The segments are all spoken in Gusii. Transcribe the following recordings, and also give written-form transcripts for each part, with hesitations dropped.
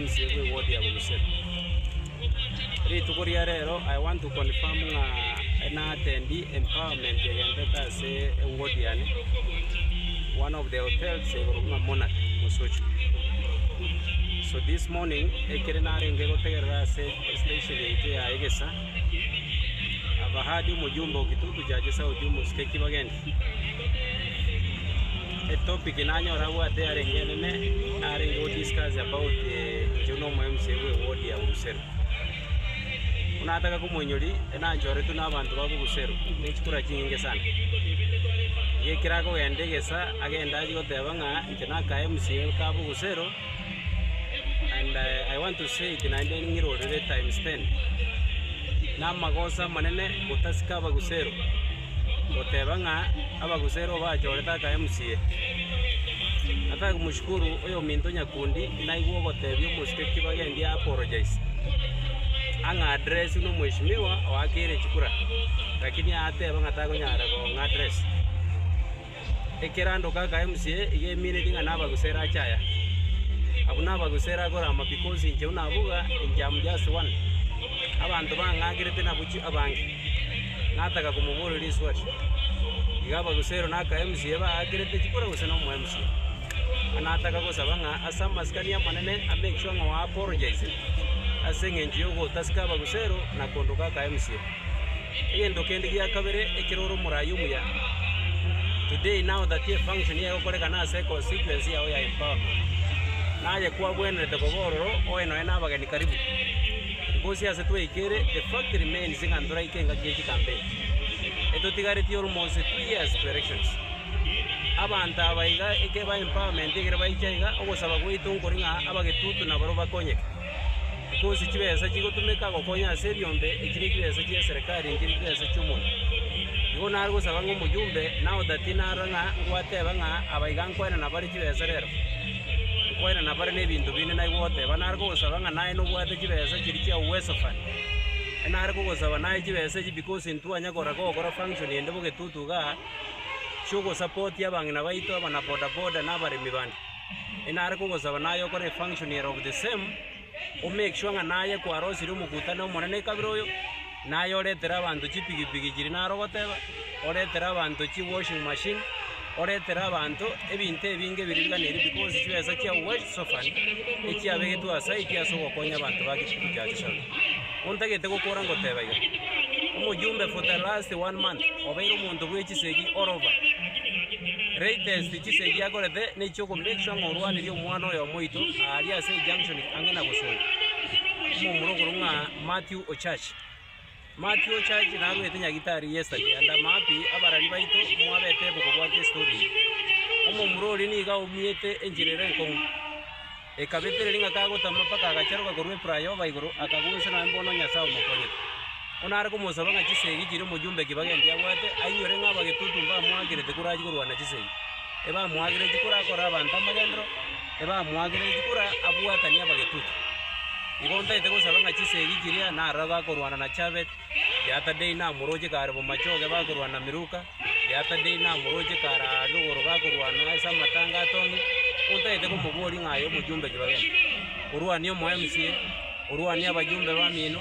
omo-MCA bwe eward ya Bobusero. Rituko ria rero I want to confirm ng'a na attend empowerment egenderete ase eward yane, one of the hotels igoro buna Monarch Mosocho. So this morning ekere narenge gotegerera ase estation yaito ya Egesa, I've heard omojumbe o Kitutu Church South omosike Kibagendi. Etopic nanyora abwate yarenge enene narenge go discuss about inche buna omo MCA bwe eward ya Bobusero. Buna nataka komoinyori nanchoretwe na abanto ba Bobusero ne chikura chinyinge sana. Iga ekero akogenda egesa agende achie goteba ng'a inche naka MCA ka Bobusero and I want to say it naende ng'irorere times ten, namagoso amanene gotasika abagusero. Goteba ng'a abagusero bachorete aka MCA. Nataka komoshukuru oyominto Nyakundi naigwe ogotebia omosike ki bagendie apologize ang'a address buna omweshimiwa oakeire chikura lakini ateba ng'a takonyara kong'a address. Ekero andoka aka MCA iga emineti ng'a nabagusero ache aya. Abwo nabagusero akorama because inche buna abuga inche am just one. Abanto bang'akerete nabwo chi abange. Nataka komoboria riswali, iga abagusero na aka MCA baakerete chikura gose na omo MCA? Nataka gosaba ng'a ase amasikani amanene a make sure ng'a oa apologizire ase eng'encho ya ogotasika abagusero na kondoka aka MCA. Egento kende gia kabere ekero ore omoraia omuya, today now that efunction egokorekana ase econstituency yao ya empowerment, naye kwabwenerete koba ororo oe nonya na abageni karibu. Because ase twaikere the fact remains ng'a ntoraike engaki ye chicampaign. Etotigaretie almost 2 years to elections. Abanto aba iga eke ba empowerment ekere baicha iga, ogosaba gwaito nkori ng'a abagetutu nabarobwo bakonyeke. Because chibesa chigotumeka gokonya ase ebiombe, echi ne chibesa chia eserekari nchire chibesa chia omonto. Igo nare gosaba ng'a omojumbe now that narora ng'a ngwateba ng'a aba iga nkoenana bare chibesa rero, nkoenana bare na ebinto binde naigwa goteba, nare kogosaba ng'a naye nobwate chibesa chiria chia Uwezo Fund, nare kogosaba naye chibesa echi because ntwanya korora kogokora function ende bogetutu igaa, chiogosapotia abang'ina baito, abana bodaboda na abaremi bande. Nare kogosaba naye okore efunction ere of the same, o make sure ng'a naye kwarosirie omokutano omonene ekabira oyo, naye oretere abanto chipigipigi chiria naro ogoteba, oretere abanto chi washing machine, oretere abanto ebinto ebinge biria biganeiri because chibesa chia Uwezo Fund echiabegetwe aside ase ogokonya abanto ba Kitutu Church South. Ontagete gokora ngoteba iga, omojumbe for the last one month obeire omonto bwe chisegi all over. Latest chisegi akorete nechio make sure ng'a orwanirie omwana oyomo oito aaria ase ejunction ang'e na Bosongo, omomura okorokwa ng'a Mathew Ochachi. Mathew Ochachi narwete Nyagitari yesterday and I'm happy abarari baito mwabete able kobwata estory eye. Omomura oria nigo aumiete enchera ere enkong'u, ekabetereria ng'a kagotama mpaka agacharoka korwa eflyover igoro akagwa inse nonye bono Nyasaye omokonyete. Bono are komosaba ng'a chisegi chiria omojumbe kibagendi abwate, ainyore ng'a abagetutu mbamoakerete korachie korwana chisegi. Ebamoakere chikura akore abanto amagenderero, ebamoakere chikura abwatanie abagetutu. Igo ntaete gosaba ng'a chisegi chiria narora bakorwana na Chabet, the other day namoroche kare Bomachoge bakorwana na Miruka, the other day namoroche kare aaria rogoro bakorwana ase amatanga a Tongi, otaete komoboria ng'a aye omojumbe kibagendi, orwanie omo MCA, orwanie abajumbe bamino,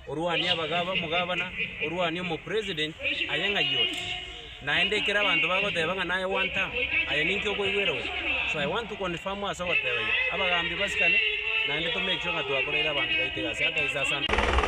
Orwanie abagaba omogabana, orwanie omopresident, aye ng'ai ore? Naende ekero abanto bagoteba ng'a naye one term, aye ninki okoigwera ore? So I want to confirm ase ogoteba iga, abagambi basikane, naende to make sure ng'a twakoreire abanto baito egasi. Otherwise asante.